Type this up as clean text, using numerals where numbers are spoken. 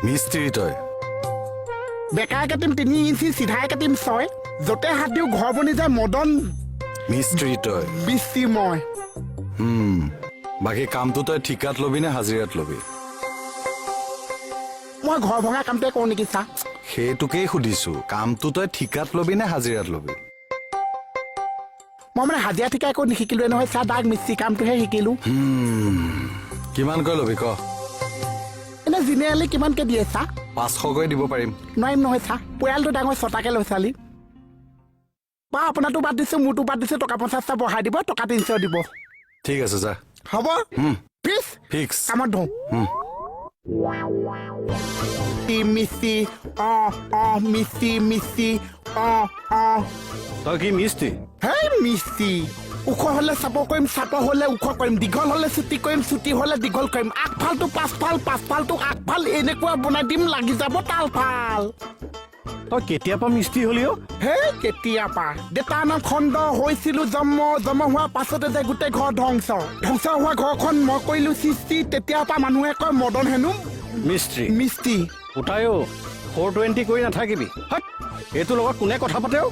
মিস্ত্ৰী তই। বেকাই কাটিম 3 ইঞ্চি, চিধাই কাটিম 6। য'তে হাত দিওঁ ঘৰ বনি যায় মদন। মিস্ত্ৰী তই। মিস্ত্ৰী মই। বাকী কামটো তই ঠিকাত ল'বি নে হাজিৰাত ল'বি? মই ঘৰ ভঙা কামটোৱে কৰোঁ নেকি চা? সেইটোকেই সুধিছো, কামটো তই ঠিকাত ল'বি নে হাজিৰাত ল'বি? মই মানে হাজিৰা ঠিকা একো নিশিকিলোৱে নহয় চা, দাগ মিস্ত্ৰী কামটোহে শিকিলো। কিমানকৈ ল'বি ক? এনে জেনেৰেলি কিমানকে দিয়ে চা? 500কৈ দিব পাৰিম। নোৱাৰিম নহয় চা, পৰিয়ালটো ডাঙৰ, ছটাকে লৈ চালি বা আপোনাৰটো বাদ দিছো, মোৰটো বাদ দিছো, টকা 50টা বঢ়াই দিব, টকা 300 দিব। ঠিক আছে, যা। হ'ব, ফিক্স? ফিক্স। কামত ধৰো। মিস্ত্ৰী অ অ মিস্ত্ৰী মিস্ত্ৰী অ অ। তই কি মিস্ত্ৰী? হেই মিস্ত্ৰী, ওখ হলে চাপৰ কৰিম, চাপৰ হলে ওখ কৰিম, দীঘল হলে চুটি কৰিম, চুটি হলে দীঘল কৰিম, আগফালটো পাছফাল, পাছফালটো আগফাল, এনেকুৱা বনাই দিম লাগি যাব তাল ফাল। তই কেতিয়াৰ পৰা মিস্ত্ৰী হলি অ'? হে, কেতিয়াপা দেউতাৰ নাম খণ্ড হৈছিলো জন্ম, জন্ম হোৱাৰ পাছতে যে গোটেই ঘৰ ধ্বংস, ধ্বংস হোৱা ঘৰখন মই কৰিলো সৃষ্টি। তেতিয়াৰ পৰা মানুহে কয় মদন হেনো মিস্ত্ৰী। মিস্ত্ৰী। পুতায়ো 420 কৰি নাথাকিবি। হত, এইটোৰ লগত কোনে কথা পাতে অ'?